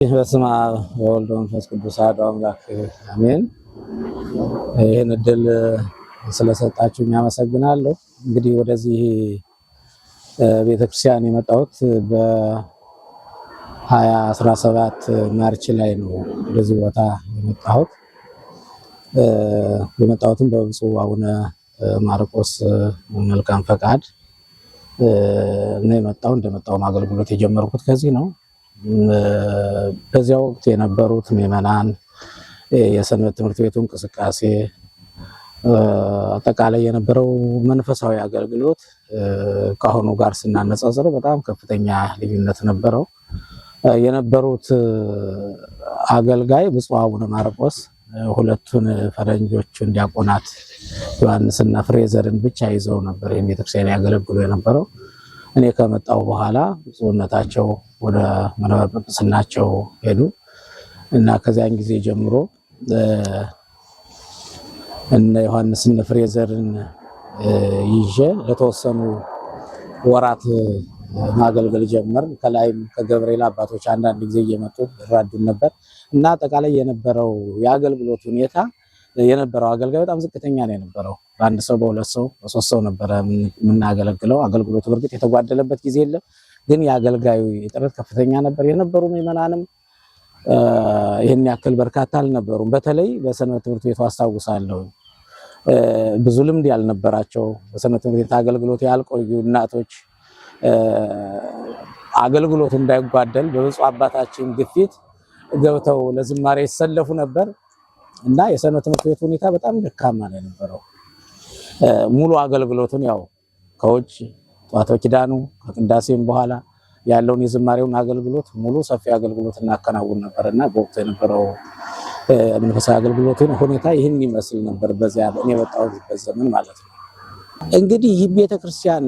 በስመ አብ ወወልድ ወመንፈስ ቅዱስ አሐዱ አምላክ አሜን። ይህን እድል ስለሰጣችሁኝ አመሰግናለሁ። እንግዲህ ወደዚህ ቤተክርስቲያን የመጣሁት በ2017 March ላይ ነው። ወደዚህ ቦታ የመጣሁት የመጣሁትም በብፁዕ አቡነ ማርቆስ መልካም ፈቃድ ነው የመጣው። እንደመጣውም አገልግሎት የጀመርኩት ከዚህ ነው። በዚያ ወቅት የነበሩት ምዕመናን፣ የሰንበት ትምህርት ቤቱ እንቅስቃሴ፣ አጠቃላይ የነበረው መንፈሳዊ አገልግሎት ከአሁኑ ጋር ስናነጻጽረው በጣም ከፍተኛ ልዩነት ነበረው። የነበሩት አገልጋይ ብፁዕ አቡነ ማርቆስ ሁለቱን ፈረንጆቹን ዲያቆናት ዮሐንስና ፍሬዘርን ብቻ ይዘው ነበር ይህን ቤተክርስቲያን ያገለግሉ የነበረው። እኔ ከመጣሁ በኋላ ብፁዕነታቸው ወደ መንበረ ጵጵስናቸው ሄዱ እና ከዚያን ጊዜ ጀምሮ እነ ዮሐንስና ፍሬዘርን ይዤ ለተወሰኑ ወራት ማገልገል ጀመር። ከላይም ከገብርኤል አባቶች አንዳንድ ጊዜ እየመጡ ይራዱን ነበር እና አጠቃላይ የነበረው የአገልግሎት ሁኔታ፣ የነበረው አገልጋይ በጣም ዝቅተኛ ነው የነበረው። በአንድ ሰው፣ በሁለት ሰው፣ በሶስት ሰው ነበረ የምናገለግለው። አገልግሎቱ በእርግጥ የተጓደለበት ጊዜ የለም፣ ግን የአገልጋዩ እጥረት ከፍተኛ ነበር። የነበሩ ምዕመናንም ይህን ያክል በርካታ አልነበሩም። በተለይ በሰንበት ትምህርት ቤቱ አስታውሳለሁ፣ ብዙ ልምድ ያልነበራቸው፣ በሰንበት ትምህርት ቤት አገልግሎት ያልቆዩ እናቶች አገልግሎቱ እንዳይጓደል በብፁዕ አባታችን ግፊት ገብተው ለዝማሬ ይሰለፉ ነበር እና የሰንበት ትምህርት ቤቱ ሁኔታ በጣም ደካማ ነው የነበረው። ሙሉ አገልግሎቱን ያው ከውጭ ጠዋት ኪዳኑ ከቅዳሴም በኋላ ያለውን የዝማሬውን አገልግሎት ሙሉ ሰፊ አገልግሎት እናከናውን ነበር እና በወቅቱ የነበረው መንፈሳዊ አገልግሎት ሁኔታ ይህን ይመስል ነበር። በዚያ እኔ የመጣሁበት ዘመን ማለት ነው። እንግዲህ ይህ ቤተክርስቲያን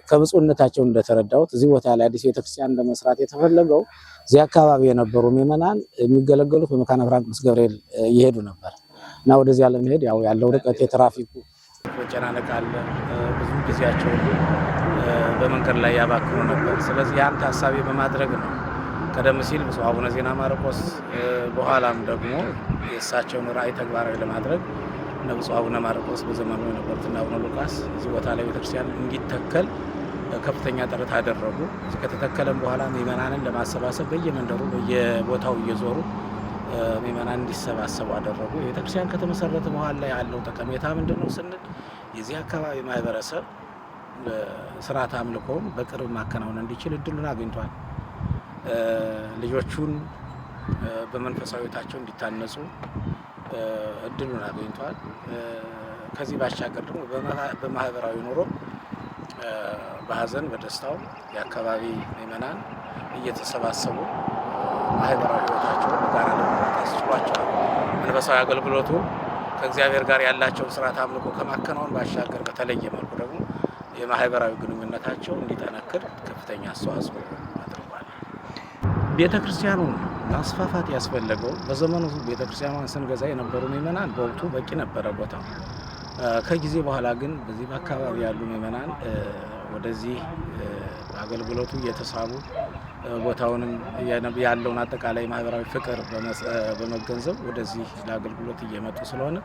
ከብፁዕነታቸው እንደተረዳሁት እዚህ ቦታ ላይ አዲስ ቤተክርስቲያን ለመስራት የተፈለገው እዚህ አካባቢ የነበሩ ምዕመናን የሚገለገሉት በመካነ ብርሃን ቅዱስ ገብርኤል ይሄዱ ነበር እና ወደዚያ ለመሄድ ያው ያለው ርቀት፣ የትራፊኩ መጨናነቅ አለ። ብዙ ጊዜያቸውን በመንገድ ላይ ያባክኑ ነበር። ስለዚህ ያን ታሳቢ በማድረግ ነው ቀደም ሲል ብፁዕ አቡነ ዜና ማርቆስ፣ በኋላም ደግሞ የእሳቸውን ራዕይ ተግባራዊ ለማድረግ እነ ብፁዕ አቡነ ማርቆስ፣ በዘመኑ የነበሩትና አቡነ ሉቃስ እዚህ ቦታ ላይ ቤተክርስቲያን እንዲተከል ከፍተኛ ጥረት አደረጉ። ከተተከለም በኋላ ምዕመናንን ለማሰባሰብ በየመንደሩ በየቦታው እየዞሩ ምዕመናን እንዲሰባሰቡ አደረጉ። የቤተክርስቲያን ከተመሰረተ በኋላ ያለው ጠቀሜታ ምንድን ነው ስንል የዚህ አካባቢ ማህበረሰብ ስርዓተ አምልኮውን በቅርብ ማከናወን እንዲችል እድሉን አግኝቷል። ልጆቹን በመንፈሳዊታቸው እንዲታነጹ እድሉን አግኝቷል። ከዚህ ባሻገር ደግሞ በማህበራዊ ኑሮ በሀዘን በደስታው የአካባቢ ምዕመናን እየተሰባሰቡ ማህበራዊ ህይወታቸውን በጋራ ለመምራት አስችሏቸዋል። መንፈሳዊ አገልግሎቱ ከእግዚአብሔር ጋር ያላቸውን ስርዓት አምልኮ ከማከናወን ባሻገር በተለየ መልኩ ደግሞ የማህበራዊ ግንኙነታቸው እንዲጠነክር ከፍተኛ አስተዋጽኦ አድርጓል። ቤተ ክርስቲያኑን ማስፋፋት ያስፈለገው በዘመኑ ቤተ ክርስቲያኗን ስንገዛ የነበሩ ምዕመናን በወቅቱ በቂ ነበረ ቦታው። ከጊዜ በኋላ ግን በዚህ በአካባቢ ያሉ ምዕመናን ወደዚህ አገልግሎቱ እየተሳቡ፣ ቦታውንም ያለውን አጠቃላይ ማህበራዊ ፍቅር በመገንዘብ ወደዚህ ለአገልግሎት እየመጡ ስለሆነ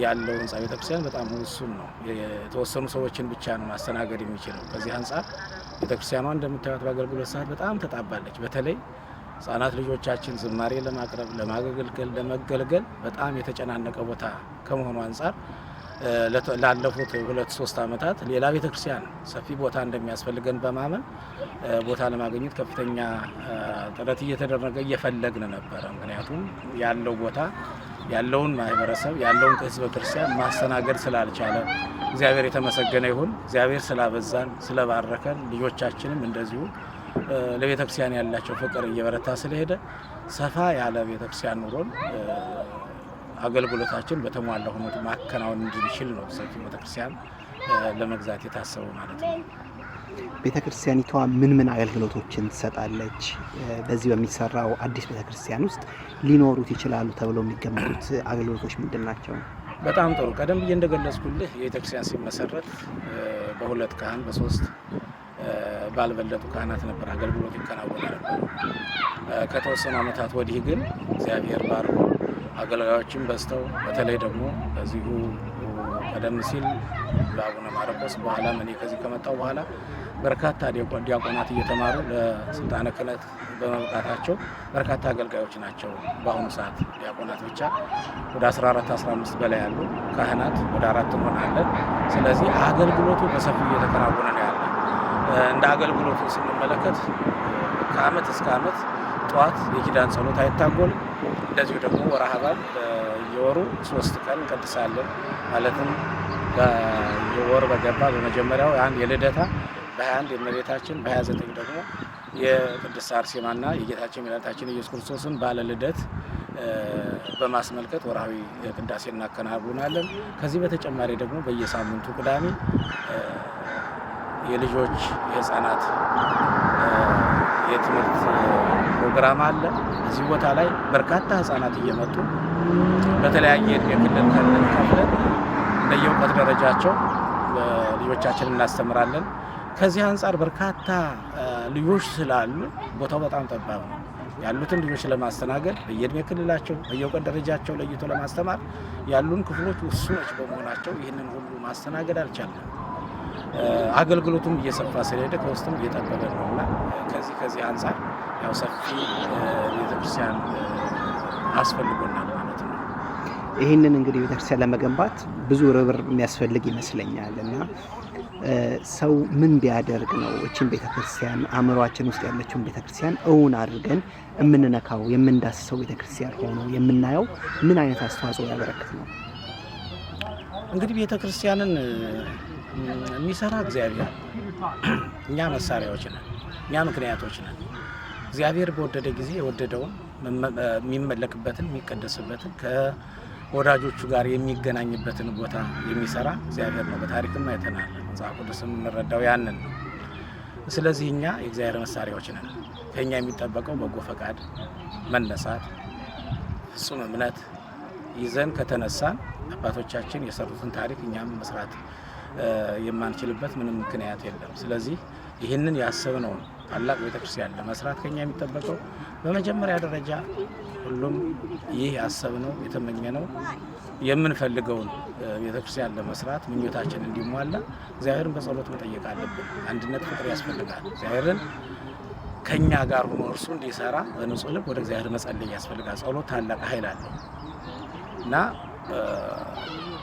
ያለው ህንፃ ቤተክርስቲያን በጣም ውሱን ነው። የተወሰኑ ሰዎችን ብቻ ነው ማስተናገድ የሚችለው። ከዚህ አንጻር ቤተክርስቲያኗ እንደምታዩት በአገልግሎት ሰዓት በጣም ተጣባለች። በተለይ ህጻናት ልጆቻችን ዝማሬ ለማቅረብ፣ ለማገልገል፣ ለመገልገል በጣም የተጨናነቀ ቦታ ከመሆኑ አንጻር ላለፉት 2-3 ዓመታት ሌላ ቤተክርስቲያን ሰፊ ቦታ እንደሚያስፈልገን በማመን ቦታ ለማግኘት ከፍተኛ ጥረት እየተደረገ እየፈለግን ነበረ። ምክንያቱም ያለው ቦታ ያለውን ማህበረሰብ፣ ያለውን ህዝበ ክርስቲያን ማስተናገድ ስላልቻለ፣ እግዚአብሔር የተመሰገነ ይሁን። እግዚአብሔር ስላበዛን፣ ስለባረከን፣ ልጆቻችንም እንደዚሁ ለቤተ ክርስቲያን ያላቸው ፍቅር እየበረታ ስለሄደ ሰፋ ያለ ቤተ ክርስቲያን ኑሮን አገልግሎታችን በተሟላ ሁኔታ ማከናወን እንድንችል ነው ሰፊ ቤተክርስቲያን ለመግዛት የታሰበው ማለት ነው። ቤተ ክርስቲያኒቷ ምን ምን አገልግሎቶችን ትሰጣለች? በዚህ በሚሰራው አዲስ ቤተ ክርስቲያን ውስጥ ሊኖሩት ይችላሉ ተብለው የሚገመቱት አገልግሎቶች ምንድን ናቸው? በጣም ጥሩ። ቀደም ብዬ እንደገለጽኩልህ የቤተ ክርስቲያን ሲመሰረት በሁለት ካህን፣ በሶስት ባልበለጡ ካህናት ነበር አገልግሎት ይከናወን ነበር። ከተወሰኑ ዓመታት ወዲህ ግን እግዚአብሔር ባርኮ አገልጋዮችን በዝተው፣ በተለይ ደግሞ በዚሁ ቀደም ሲል በአቡነ ማርቆስ፣ በኋላም እኔ ከዚህ ከመጣሁ በኋላ በርካታ ዲያቆናት እየተማሩ ለስልጣነ ክህነት በመብቃታቸው በርካታ አገልጋዮች ናቸው። በአሁኑ ሰዓት ዲያቆናት ብቻ ወደ 14 15 በላይ ያሉ፣ ካህናት ወደ 4 እንሆናለን። ስለዚህ አገልግሎቱ በሰፊው እየተከናወነ ነው ያለ። እንደ አገልግሎቱ ስንመለከት ከአመት እስከ አመት ጠዋት የኪዳን ጸሎት አይታጎልም። እንደዚሁ ደግሞ ወርሃ በዓል በየወሩ 3 ቀን እንቀድሳለን። ማለትም በየወር በገባ በመጀመሪያው አንድ የልደታ፣ በ21 የእመቤታችን፣ በ29 ደግሞ የቅድስት አርሴማና የጌታችን የመድኃኒታችን ኢየሱስ ክርስቶስን በዓለ ልደት በማስመልከት ወርሃዊ ቅዳሴ እናከናውናለን። ከዚህ በተጨማሪ ደግሞ በየሳምንቱ ቅዳሜ የልጆች የህፃናት የትምህርት ፕሮግራም አለ። እዚህ ቦታ ላይ በርካታ ህፃናት እየመጡ በተለያየ እድሜ ክልል ከፍለን እንደየእውቀት ደረጃቸው ልጆቻችንን እናስተምራለን። ከዚህ አንጻር በርካታ ልጆች ስላሉ ቦታው በጣም ጠባብ ነው። ያሉትን ልጆች ለማስተናገድ በየእድሜ ክልላቸው በየእውቀት ደረጃቸው ለይቶ ለማስተማር ያሉን ክፍሎች ውሱኖች በመሆናቸው ይህንን ሁሉ ማስተናገድ አልቻልንም። አገልግሎቱም እየሰፋ ስለሄደ ከውስጥም እየጠበበ ነው እና ከዚህ አንጻር ያው ሰፊ ቤተክርስቲያን አስፈልጎናል ማለት ነው። ይህንን እንግዲህ ቤተክርስቲያን ለመገንባት ብዙ ርብርብ የሚያስፈልግ ይመስለኛል እና ሰው ምን ቢያደርግ ነው እችን ቤተክርስቲያን፣ አእምሯችን ውስጥ ያለችውን ቤተክርስቲያን እውን አድርገን የምንነካው፣ የምንዳስሰው ቤተክርስቲያን ሆኖ የምናየው፣ ምን አይነት አስተዋጽኦ ያበረክት ነው? እንግዲህ ቤተክርስቲያንን የሚሰራ እግዚአብሔር፣ እኛ መሳሪያዎች ነን፣ እኛ ምክንያቶች ነን። እግዚአብሔር በወደደ ጊዜ የወደደውን የሚመለክበትን፣ የሚቀደስበትን፣ ከወዳጆቹ ጋር የሚገናኝበትን ቦታ የሚሰራ እግዚአብሔር ነው። በታሪክም አይተናል። መጽሐፍ ቅዱስም የምንረዳው ያንን ነው። ስለዚህ እኛ የእግዚአብሔር መሳሪያዎች ነን። ከእኛ የሚጠበቀው በጎ ፈቃድ፣ መነሳት፣ ፍጹም እምነት ይዘን ከተነሳን አባቶቻችን የሰሩትን ታሪክ እኛም መስራት የማንችልበት ምንም ምክንያት የለም። ስለዚህ ይህንን ያሰብነውን ታላቅ ቤተክርስቲያን ለመስራት ከኛ የሚጠበቀው በመጀመሪያ ደረጃ ሁሉም ይህ ያሰብነው፣ የተመኘነው፣ የምንፈልገውን ቤተክርስቲያን ለመስራት ምኞታችን እንዲሟላ እግዚአብሔርን በጸሎት መጠየቅ አለብን። አንድነት፣ ፍቅር ያስፈልጋል። እግዚአብሔርን ከኛ ጋር ሆኖ እርሱ እንዲሰራ በንጹህ ልብ ወደ እግዚአብሔር መጸለይ ያስፈልጋል። ጸሎት ታላቅ ኃይል አለው እና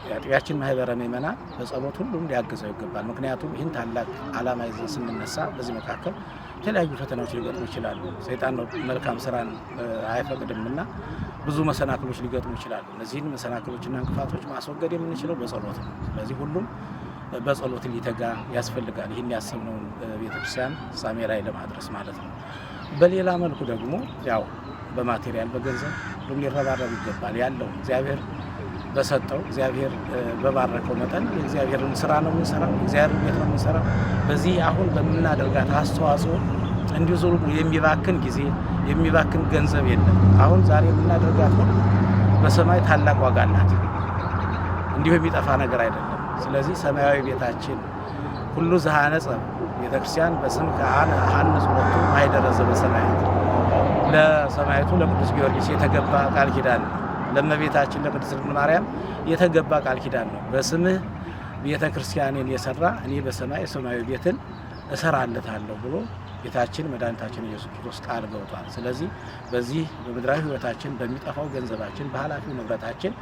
የአጥቢያችን ማህበረ ምእመናን በጸሎት ሁሉም ሊያግዘው ይገባል። ምክንያቱም ይህን ታላቅ ዓላማ ይዘን ስንነሳ በዚህ መካከል የተለያዩ ፈተናዎች ሊገጥሙ ይችላሉ። ሰይጣን መልካም ስራን አይፈቅድምና ብዙ መሰናክሎች ሊገጥሙ ይችላሉ። እነዚህን መሰናክሎችና እንቅፋቶች ማስወገድ የምንችለው በጸሎት ነው። ስለዚህ ሁሉም በጸሎት ሊተጋ ያስፈልጋል። ይህን ያሰብነውን ቤተክርስቲያን ፍጻሜ ላይ ለማድረስ ማለት ነው። በሌላ መልኩ ደግሞ ያው በ material፣ በገንዘብ ሁሉም ሊረባረብ ይገባል። ያለው እግዚአብሔር በሰጠው፣ እግዚአብሔር በባረከው መጠን የእግዚአብሔርን ስራ ነው የምንሰራው፣ የእግዚአብሔርን ቤት ነው የምንሰራው። በዚህ አሁን በምናደርጋት አስተዋጽኦ እንዲሁ ዝም ብሎ የሚባክን ጊዜ፣ የሚባክን ገንዘብ የለም። አሁን ዛሬ የምናደርጋት ሁሉ በሰማይ ታላቅ ዋጋ አላት። እንዲሁ የሚጠፋ ነገር አይደለም። ስለዚህ ሰማያዊ ቤታችን ኩሉ ዘሐነጸ ቤተክርስቲያን በስምከ አሐንጽ ሎቱ ማኅደረ ዘበሰማያት፣ ለሰማዕቱ ለቅዱስ ጊዮርጊስ የተገባ ቃል ኪዳን ነው። ለእመቤታችን ለቅድስት ድንግል ማርያም የተገባ ቃል ኪዳን ነው። በስምህ ቤተ ክርስቲያኔን የሰራ እኔ በሰማይ የሰማያዊ ቤትን እሰራለታለሁ ብሎ ጌታችን መድኃኒታችን ኢየሱስ ክርስቶስ ቃል ገብቷል። ስለዚህ በዚህ በምድራዊ ሕይወታችን በሚጠፋው ገንዘባችን፣ በኃላፊው ንብረታችን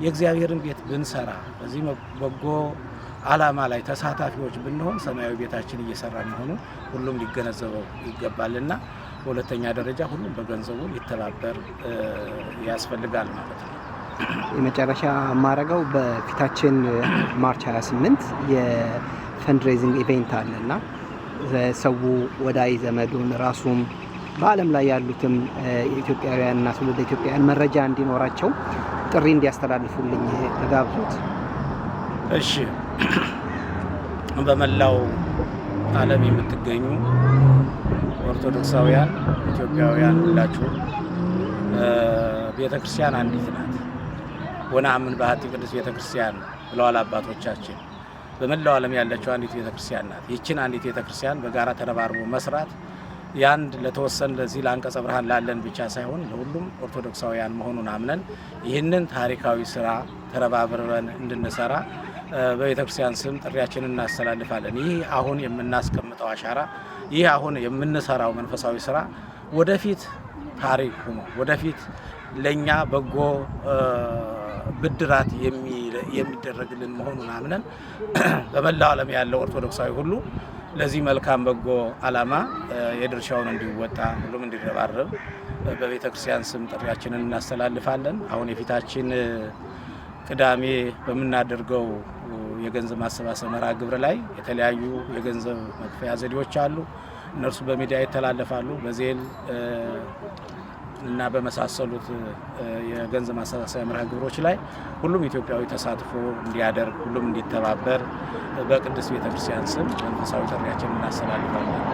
የእግዚአብሔርን ቤት ብንሰራ፣ በዚህ በጎ ዓላማ ላይ ተሳታፊዎች ብንሆን ሰማያዊ ቤታችን እየሰራ መሆኑ ሁሉም ሊገነዘበው ይገባልና በሁለተኛ ደረጃ ሁሉም በገንዘቡ ሊተባበር ያስፈልጋል ማለት ነው። የመጨረሻ የማደርገው በፊታችን March 28 የ fundraising event አለ እና ሰው ወዳጅ ዘመዱን ራሱም በዓለም ላይ ያሉትም ኢትዮጵያውያንና ትውልደ ኢትዮጵያውያን መረጃ እንዲኖራቸው ጥሪ እንዲያስተላልፉልኝ ልጋብዞት። እሺ፣ በመላው ዓለም የምትገኙ ኦርቶዶክሳውያን ኢትዮጵያውያን ሁላችሁ፣ ቤተ ክርስቲያን አንዲት ናት። ወነአምን በአሐቲ ቅድስት ቤተ ክርስቲያን ብለዋል አባቶቻችን። በመላው ዓለም ያለችው አንዲት ቤተክርስቲያን ናት። ይችን አንዲት ቤተክርስቲያን በጋራ ተረባርቦ መስራት የአንድ ለተወሰን ለዚህ ለአንቀጸ ብርሃን ላለን ብቻ ሳይሆን ለሁሉም ኦርቶዶክሳውያን መሆኑን አምነን ይህንን ታሪካዊ ስራ ተረባርበን እንድንሰራ በቤተ ክርስቲያን ስም ጥሪያችንን እናስተላልፋለን። ይህ አሁን የምናስቀምጠው አሻራ፣ ይህ አሁን የምንሰራው መንፈሳዊ ስራ ወደፊት ታሪክ ሆኖ ወደፊት ለእኛ በጎ ብድራት የሚደረግልን መሆኑን አምነን በመላው ዓለም ያለው ኦርቶዶክሳዊ ሁሉ ለዚህ መልካም በጎ ዓላማ የድርሻውን እንዲወጣ ሁሉም እንዲረባረብ በቤተ ክርስቲያን ስም ጥሪያችንን እናስተላልፋለን። አሁን የፊታችን ቅዳሜ በምናደርገው የገንዘብ ማሰባሰብ መርሃ ግብር ላይ የተለያዩ የገንዘብ መክፈያ ዘዴዎች አሉ። እነርሱ በሚዲያ ይተላለፋሉ። በዜል እና በመሳሰሉት የገንዘብ ማሰባሰቢያ መርሃ ግብሮች ላይ ሁሉም ኢትዮጵያዊ ተሳትፎ እንዲያደርግ፣ ሁሉም እንዲተባበር በቅድስት ቤተክርስቲያን ስም መንፈሳዊ ጥሪያችንን እናስተላልፋለን።